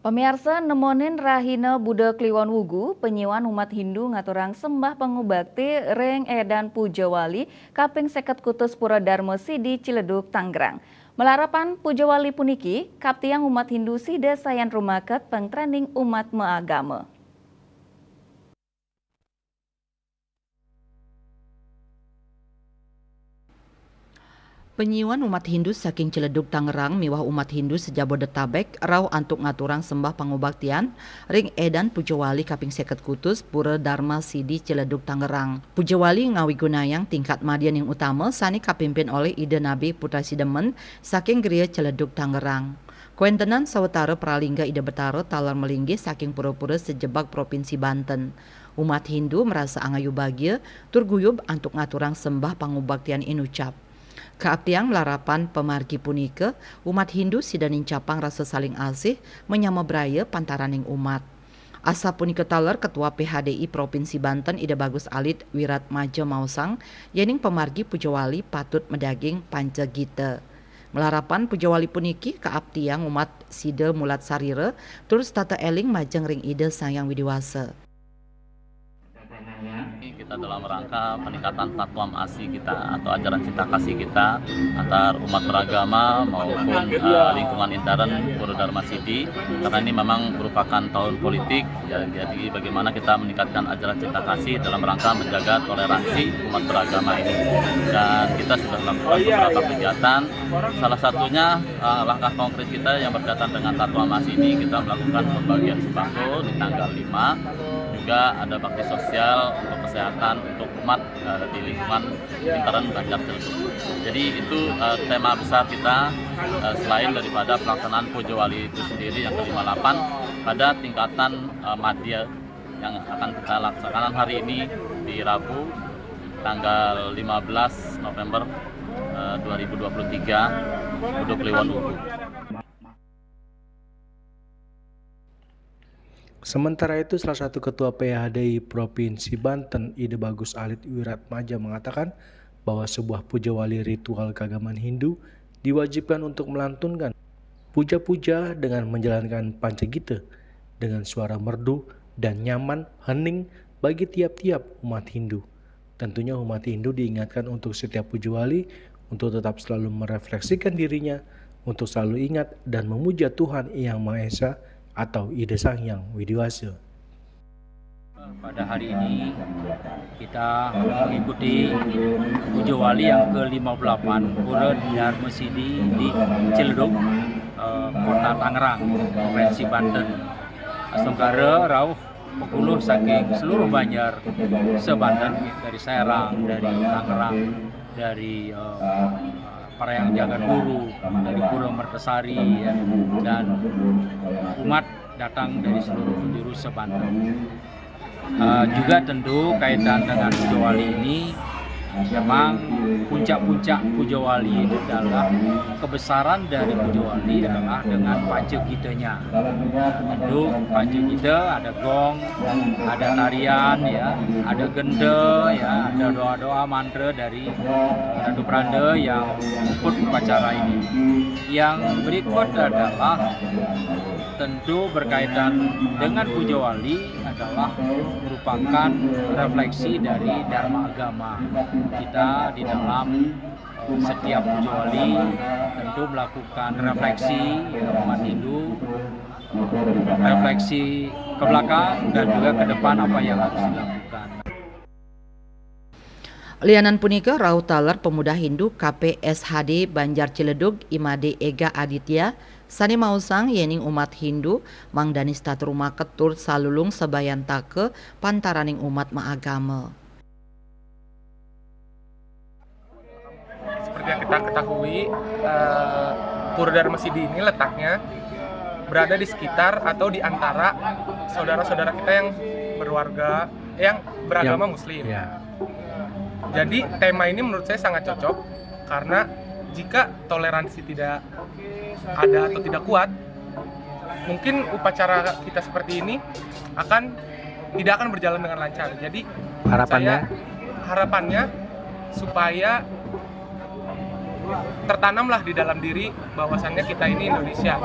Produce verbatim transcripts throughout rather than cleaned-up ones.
Pamiarsa, nemonin rahina Buda Kliwon Wugu, panyiuan umat Hindu ngaturang sembah pangubakti ring Edan Puja Wali kaping seket kutus Pura Darma Sidi Ciledug, Tangerang. Malarapan Puja Wali puniki, kaaptiang umat Hindu sida sayan rumaket pangtraning umat maagama. Panyiuan umat Hindu saking Ciledug, Tangerang miwah umat Hindu se-Jabodetabek rauh antuk ngaturang sembah pangubaktian ring Edan Puja Wali kaping seket kutus Pura Darma Sidi Ciledug, Tangerang. Puja Wali ngawigunayang tingkat madyaning utama sane kapimpin olih Ida Nabi Putra Sidemen saking Griya Ciledug, Tangerang. Kawentenan sawatara pralingga Ida Betara taler malinggih saking pura-pura sajebag Propinsi Banten. Umat Hindu marasa angayu bagia tur guyub antuk ngaturang sembah pangubaktian inucap. Kaaptiang malarapan pamargi punika, umat Hindu sida nincapang rasa saling asih manyama braya pantaraning umat. Asapunika taler Ketua P H D I Propinsi Banten Ida Bagus Alit Wiratmaja maosang, yening pamargi Puja Wali patut madaging panca gita. Malarapan Puja Wali puniki kaaptiang umat sida mulat sarira tur setata eling majeng ring Ida Sang Hyang Widi Wasa. Ini kita dalam rangka peningkatan tatwam asi kita atau ajaran cinta kasih kita antar umat beragama maupun, eh, lingkungan intern Pura Darma Sidi, karena ini memang merupakan tahun politik, ya, jadi bagaimana kita meningkatkan ajaran cinta kasih dalam rangka menjaga toleransi umat beragama ini. Dan kita sudah melakukan beberapa kegiatan, salah satunya, eh, langkah konkret kita yang berkaitan dengan tatwam asi ini, kita melakukan pembagian sembako di tanggal lima, juga ada bakti sosial untuk kesehatan untuk umat, eh, di lingkungan intern Banjar Ciledug. Jadi itu, eh, tema besar kita, eh, selain daripada pelaksanaan Puja Wali itu sendiri yang kelima delapan, pada tingkatan, eh, madya yang akan kita laksanakan hari ini di Rabu tanggal lima belas November, eh, dua ribu dua puluh tiga, Buda Kliwon Wugu. Sementara itu, salah satu Ketua P H D I Provinsi Banten, Ida Bagus Alit Wiratmaja, mengatakan bahwa sebuah puja wali ritual keagamaan Hindu diwajibkan untuk melantunkan puja-puja dengan menjalankan panca gita dengan suara merdu dan nyaman, hening bagi tiap-tiap umat Hindu. Tentunya umat Hindu diingatkan untuk setiap puja wali untuk tetap selalu merefleksikan dirinya, untuk selalu ingat dan memuja Tuhan Yang Maha Esa atau Ida Sang Hyang Widi Wasa. Pada hari ini kita mengikuti Puja Wali yang ke lima puluh delapan Pura Darma Sidi di Ciledug, eh, Kota Tangerang, Provinsi Banten. Astungkara rauh pepuluh saking seluruh Banjar se-Banten, dari Serang, dari Tangerang, dari, eh, Parahyangan Jagat Guru, dari Pura Mertasari, ya, dan umat datang dari seluruh penjuru se-Banten. Eh, juga tentu kaitan dengan Puja Wali ini, memang puncak-puncak Puja Wali itu adalah kebesaran dari Puja Wali adalah dengan panca gitanya. Tentu panca gita ada gong, ada tarian, ya, ada genta, ya, ada doa-doa mantra dari Ratu Pranda yang ikut upacara ini. Yang berikut adalah tentu berkaitan dengan Puja Wali adalah merupakan refleksi dari Dharma Agama. Kita di dalam, eh, setiap Puja Wali tentu melakukan refleksi, ya, umat Hindu, refleksi ke belakang dan juga ke depan apa yang harus dilakukan. Lianan punika, rauh taler pemuda Hindu K P S H D Banjar Ciledug, I Made Ega Aditya, sane maosang yening umat Hindu mangdaning setata rumaket tur salulung sabayantaka pantaraning umat maagama. Seperti yang kita ketahui, eh, Pura Darma Sidi ini letaknya berada di sekitar atau di antara saudara-saudara kita yang berwarga, yang beragama Muslim. Ya. Jadi tema ini menurut saya sangat cocok karena jika toleransi tidak ada atau tidak kuat, mungkin upacara kita seperti ini akan tidak akan berjalan dengan lancar. Jadi harapannya? Saya, harapannya supaya tertanamlah di dalam diri bahwasannya kita ini Indonesia.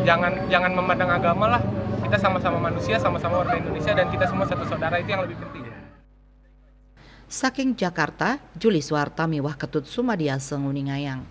Jangan jangan memandang agama lah. Kita sama-sama manusia, sama-sama warga Indonesia, dan kita semua satu saudara, itu yang lebih penting. Saking Jakarta, Juli Suartami wah Ketut Sumadiasa nguningayang.